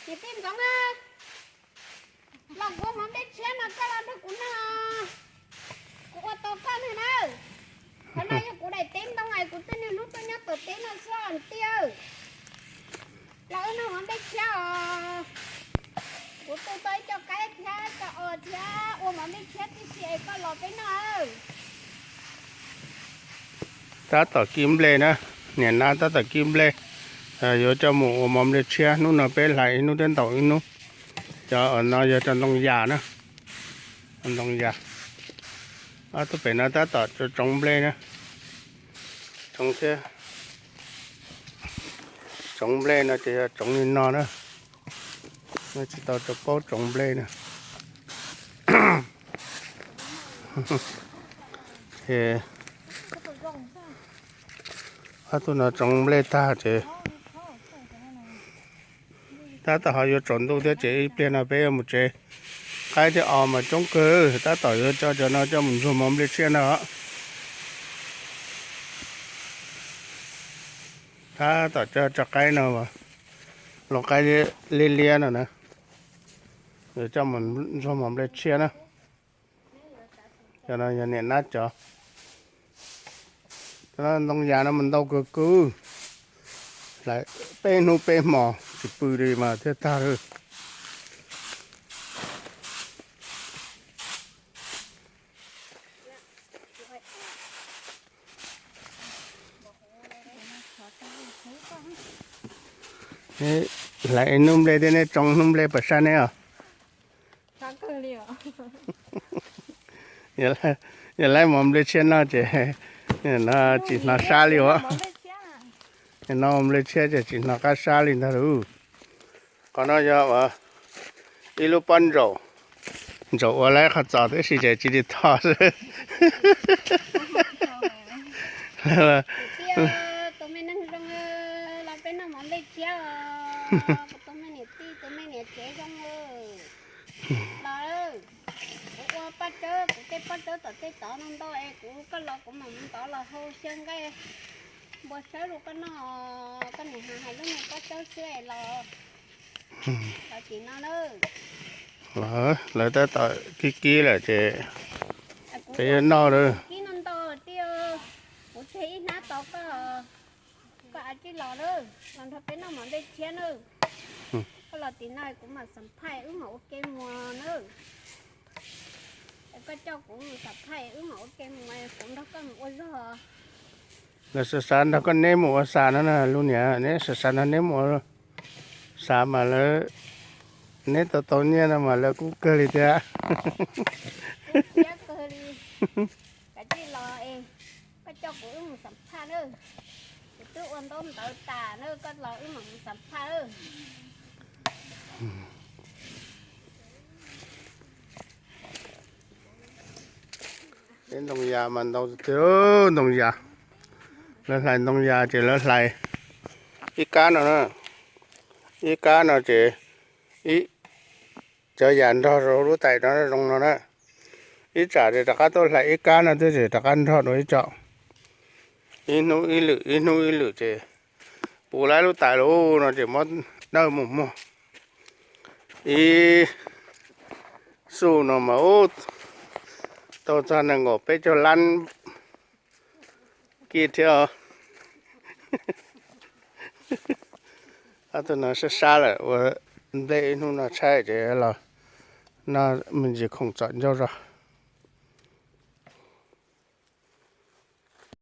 Niam tij Ntxoov, los kuv ua hmov nplej tshiab no koj los nrog kuv noj, kuv ua tau koj noj na. Qhov no yog kuv daim teb ntoo es kuv twb niaj hnub tuaj nyob tom teb no xwb niam tij. Los wb noj hmov nplej tshiab os. Kuv tu tau ib co qaib thiab co os thiab ua hmov nplej tshiab tib si es koj los peb noj. Tab tom kib nplej na, niam nab tab tom kib nplej, yuav coj mus ua hmov nplej tshiab. Hnub no peb hlais ib hnub thiab ntaus ib hnub. Cov no yog cov ntoo yas na, ntoo yas. Ob tug pem no tab tom tsoov nplej na, tsoov thiab. Tsoov nplej no ces yog tsoov li no na, tsis tau rau paub tsoov nplej na. Ces ob tug no tsoov nplej tag ces tab tom ho yuav tsaus ntuj thiab ces ib pliag no peb yuav mus tsev. Qaib thiab os mas coob kawg, tab tom yuav coj cov no coj mus ntxuag hmov nplej tshiab no. Tab tom coj tso qaib no, los qaib liab liab no na, yuav coj mus ntxuag hmov nplej tshiab na. Cov no yog niam nab cov. Cov no ntoo yas no mas ntau kawg kawg, hlais peb hnub peb hmos tsis pw li mas thiaj tag lawm. Hlais ib hnub nplej thiab neb tsoov hnub nplej puas sab neb os? Yog laib mov nplej tshiab no ces no tsis hnov sab li os. No nplej tshiab ces tsis hnov qab sab li ntag lauj. Qhov no yog ib lub pob ntsaum, ntsaum ua laib qhov txos tab sis ces tsis li tho xwb. Tus me neeg zoo, los peb noj mov nplej tshiab os. Kuv tus me niam tij tus me niam tsev zoo. Los, kuv ua paj tsawb, kuv tej paj tsawb tom tej tod no ntau es kuv, koj los kuv mam mus ntov los hau xyaw nqaij npua sawb rau koj noj. Koj niam hais lub me paj tsawb xwb es los, los tim no na. Lawv tab tom kib kib lawm ces peb yuav noj lawm. Kib no ntau tij, kuv tseg ib hnab tos koj, koj a tsij los na, los nrog peb noj mov nplej tshiab na. Koj los tim no kuv mam xam phaj wb mam ua ke mus na. Koj coj kuv mus xam phaj wb mam ua ke mus, kuv nrog koj mus ua zog. Lawv xav xav nrog koj neb mus ua xav no na lub niam, neb xav xav nrog neb mus ua xav mas lawv, neb tau tau nyiaj no mas lawv kub kawg li thiab. Kub thiab kawg li. Kav tsij los es koj coj kuv wb mus xam phaj na. Kuv twb ua ntaub ntawv tas na, koj los wb mam mus xam phaj na. Peb ntoo yas mas ntau tiag, ntoo yas. Lawv hlais ntoo yas ces lawv hlais ib kab no na, ib kab no ces ib, cov yas nrog rau lub tais no zoo no na. Ib tsam ces rov qab tuaj hlais ib kab no thiab ces rov qab nrog dua ib co. Ib hnub ib lwm, ib hnub ib lwm ces puv laib lub tais lawm no ces muab dawj mus muag. Ib xuj no mas ub, tau txog nees nkaum peb caug lab kij thiab os. Ob tug no sab sab lawm, ua nplej ib hnub no tshaib ces los noj me ntsis khoom txom ncauj zog.